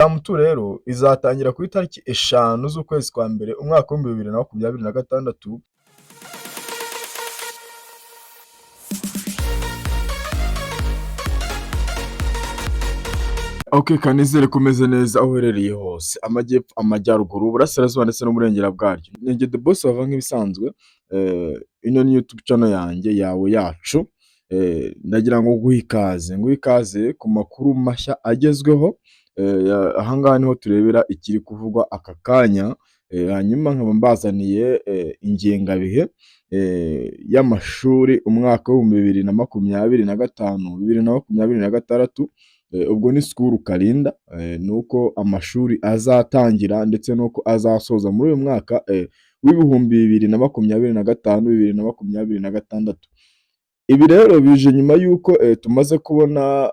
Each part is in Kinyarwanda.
Term 2 rero izatangira ku itariki 5 z'ukwezi kwa mbere, umwaka w'2026. Ok, kanizere ko umeze neza aho uherereye hose, amajyepfo, amajyaruguru, uburasirazuba ndetse n'uburengera bwaryo. Ni njye The Boss wava nk'ibisanzwe, ino ni YouTube channel yanjye, yawe, yacu. Ndagira ngo nguhe ikaze ku makuru mashya agezweho. Ahangaha niho turebera ikiri kuvugwa aka kanya, hanyuma nkaba mbazaniye ingengabihe y'amashuri umwaka w'2025, 2026. Ubwo ni school calendar, ni uko amashuri azatangira ndetse n'uko azasoza muri uyu mwaka w'2025, 2026. Ibi rero bije nyuma y'uko tumaze kubona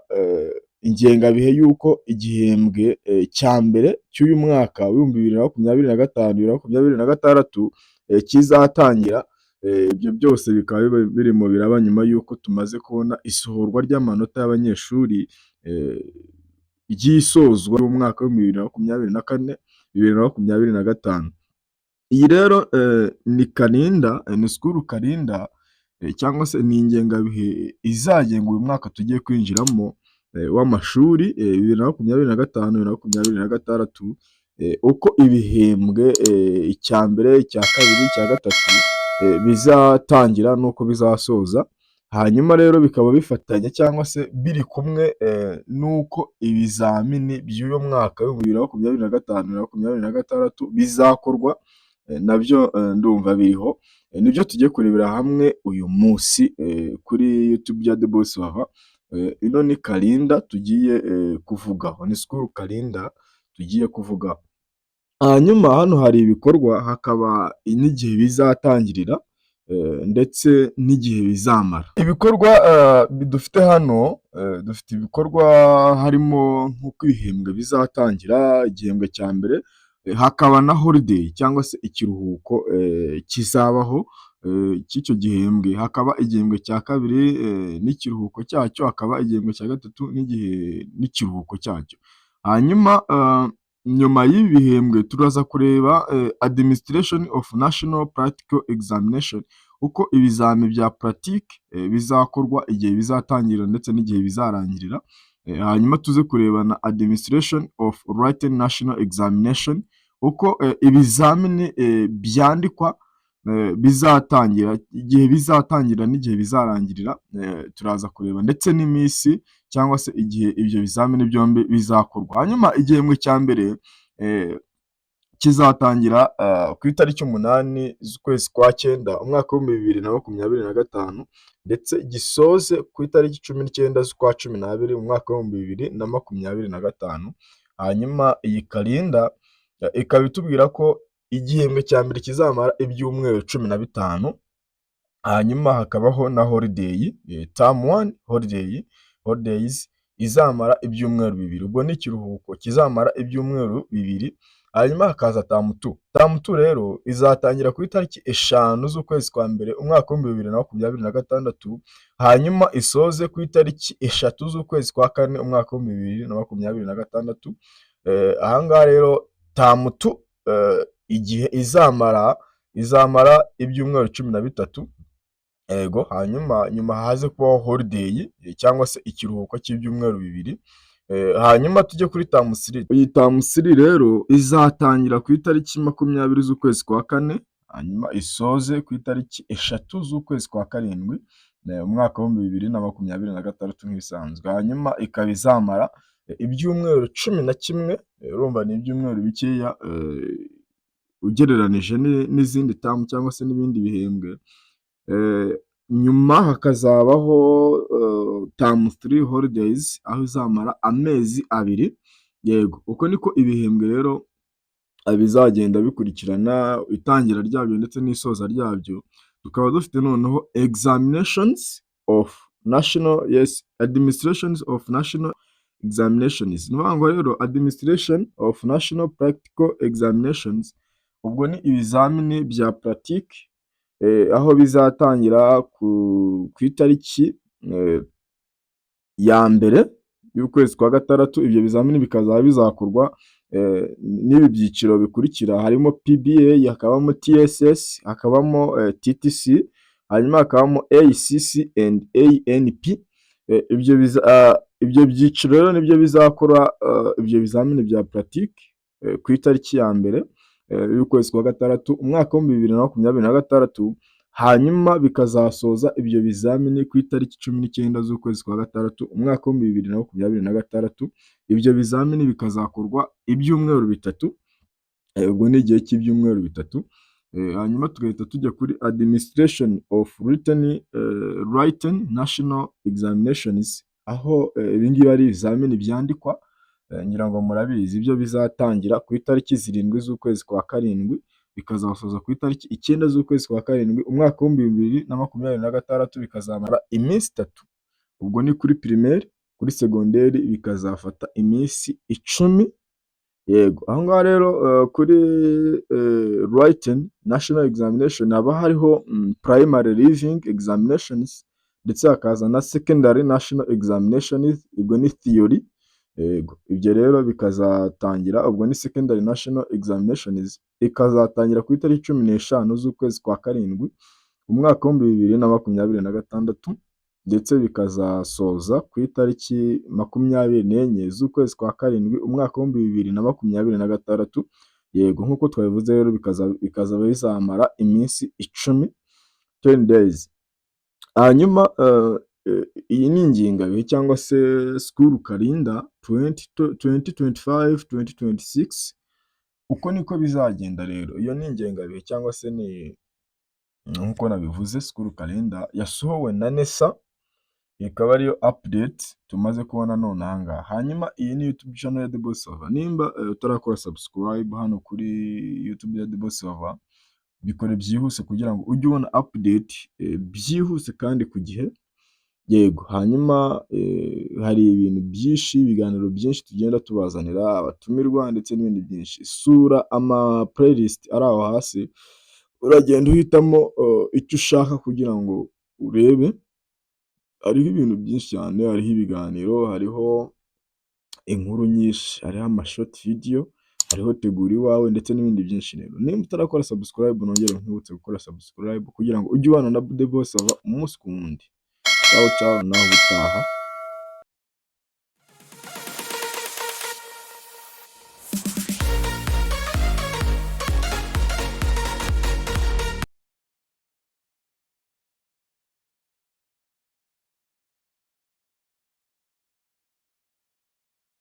ingengabihe y'uko igihembwe cya mbere cy'uyu mwaka w'2025, 2026 kizatangira. Ibyo byose bikaba birimo biraba nyuma y'uko tumaze kubona isohorwa ry'amanota y'abanyeshuri ry'isozwa ry'umwaka w'2024, 2025. Iyi rero ni calendar, ni school calendar cyangwa se ni ingengabihe izagenga uyu mwaka tugiye kwinjiramo w'amashuri, 2025, 2026, uko ibihembwe icya mbere, icya kabiri, icya gatatu bizatangira n'uko bizasoza. Hanyuma rero bikaba bifatanya cyangwa se biri kumwe n'uko ibizamini by'uyu mwaka w'2025, 2026 bizakorwa, nabyo ndumva biriho. Nibyo tugiye kurebera hamwe uyu munsi kuri YouTube ya The Boss Bava. Ino ni calendar tugiye kuvugaho, ni school calendar tugiye kuvugaho. Hanyuma hano hari ibikorwa, hakaba n'igihe bizatangirira ndetse n'igihe bizamara. Ibikorwa dufite hano, dufite ibikorwa harimo nk'uko ibihembwe bizatangira, igihembwe cya mbere, hakaba na holiday cyangwa se ikiruhuko kizabaho cy'icyo gihembwe, hakaba igihembwe cya kabiri n'ikiruhuko cyacyo, hakaba igihembwe cya gatatu n'igihe n'ikiruhuko cyacyo. Hanyuma nyuma y'ibi bihembwe turaza kureba administration of national practical examination, uko ibizami bya pratique bizakorwa, igihe bizatangira ndetse n'igihe bizarangirira. Hanyuma tuze kureba na administration of written national examination, uko ibizamini byandikwa bizatangira, igihe bizatangira n'igihe bizarangirira, turaza kureba ndetse n'iminsi cyangwa se igihe ibyo bizamini byombi bizakorwa. Hanyuma igihembwe cya mbere kizatangira ku itariki 8 z'ukwezi kwa cyenda, umwaka w'2025, ndetse gisoze ku itariki 19 z'ukwa 12, mu mwaka w'2025. Hanyuma iyi calendar ikaba itubwira ko igihembwe cya mbere kizamara ibyumweru 15, hanyuma hakabaho na holiday, term one holiday, holidays izamara ibyumweru 2, ubwo ni ikiruhuko kizamara ibyumweru 2, hanyuma hakaza term two. Term two rero izatangira ku itariki 5 z'ukwezi kwa mbere, umwaka w'2026, hanyuma isoze ku itariki 3 z'ukwezi kwa kane, umwaka w'2026. Aha ngaha rero term two igihe izamara, izamara ibyumweru 13, yego, hanyuma nyuma haze kubaho holiday cyangwa se ikiruhuko cy'ibyumweru 2, hanyuma tujye kuri term three. Iyi term three rero izatangira ku itariki 20 z'ukwezi kwa kane, hanyuma isoze ku itariki 3 z'ukwezi kwa karindwi, umwaka w'2026 nk'ibisanzwe, hanyuma ikaba izamara ibyumweru 11, urumva ni ibyumweru bikeya ugereranije n'izindi term cyangwa se n'ibindi bihembwe, nyuma hakazabaho term three holidays aho izamara amezi 2, yego, uko niko ibihembwe rero bizagenda bikurikirana, itangira ryabyo ndetse n'isoza ryabyo. Tukaba dufite noneho examinations of national, yes, administrations of national examinations. Ni ukuvuga ngo rero administration of national practical examinations, ubwo ni ibizamini bya pratique, aho bizatangira ku itariki ya mbere y'ukwezi kwa gatandatu. Ibyo bizamini bikazaba bizakorwa n'ibi byiciro bikurikira: harimo PBA, hakabamo TSS, hakabamo TTC, hanyuma hakabamo ACC and ANP. Ibyo byiciro rero nibyo bizakora ibyo bizamini bya pratique ku itariki ya 1 y'ukwezi kwa gatandatu, umwaka wa 2026, hanyuma bikazasoza ibyo bizamini ku itariki 19 z'ukwezi kwa gatandatu, umwaka wa 2026. Ibyo bizamini bikazakorwa ibyumweru 3, ubwo ni igihe cy'ibyumweru 3. Hanyuma tugahita tujya kuri administration of written national examinations, aho ibi ngibi ari ibizamini byandikwa, ngira ngo murabizi. Ibyo bizatangira ku itariki 7 z'ukwezi kwa karindwi, bikazasoza ku itariki 9 z'ukwezi kwa karindwi, umwaka wa 2026, bikazamara iminsi 3. Ubwo ni kuri primaire, kuri segonderi bikazafata iminsi 10. Yego, aho ngaho rero kuri written national examination haba hariho primary leaving examinations, ndetse hakaza na secondary national examinations, ubwo ni theory. Yego, ibyo rero bikazatangira, ubwo ni secondary national examinations, ikazatangira ku itariki 15 z'ukwezi kwa karindwi, umwaka wa 2026, ndetse bikazasoza ku itariki 24 z'ukwezi kwa karindwi, umwaka wa 2026. Yego, nk'uko twabivuze rero, bikazaba bizamara iminsi 10, 10 days. Hanyuma iyi ni ingengabihe cyangwa se school calendar 2025 2026, uko niko bizagenda rero. Iyo ni ingengabihe cyangwa se ni nk'uko nabivuze, school calendar yasohowe na NESA, ikaba ariyo update tumaze kubona none aha ngaha. Hanyuma iyi ni YouTube channel ya The Boss Sava. Nimba utarakora subscribe hano kuri YouTube ya The Boss Sava, bikore byihuse kugira ngo ujye ubona update byihuse kandi ku gihe. Yego, hanyuma hari ibintu byinshi, ibiganiro byinshi tugenda tubazanira, abatumirwa ndetse n'ibindi byinshi. Sura ama playlist ari aho hasi, uragenda uhitamo icyo ushaka kugira ngo urebe. Hariho ibintu byinshi cyane, hariho ibiganiro, hariho inkuru nyinshi, hariho ama short video, hariho tegura iwawe ndetse n'ibindi byinshi. Rero nimba utarakora subscribe, nongere nkwibutse gukora subscribe kugira ngo ujye ubana na The Boss Sava umunsi ku wundi. Ciao ciao, nawe ubutaha.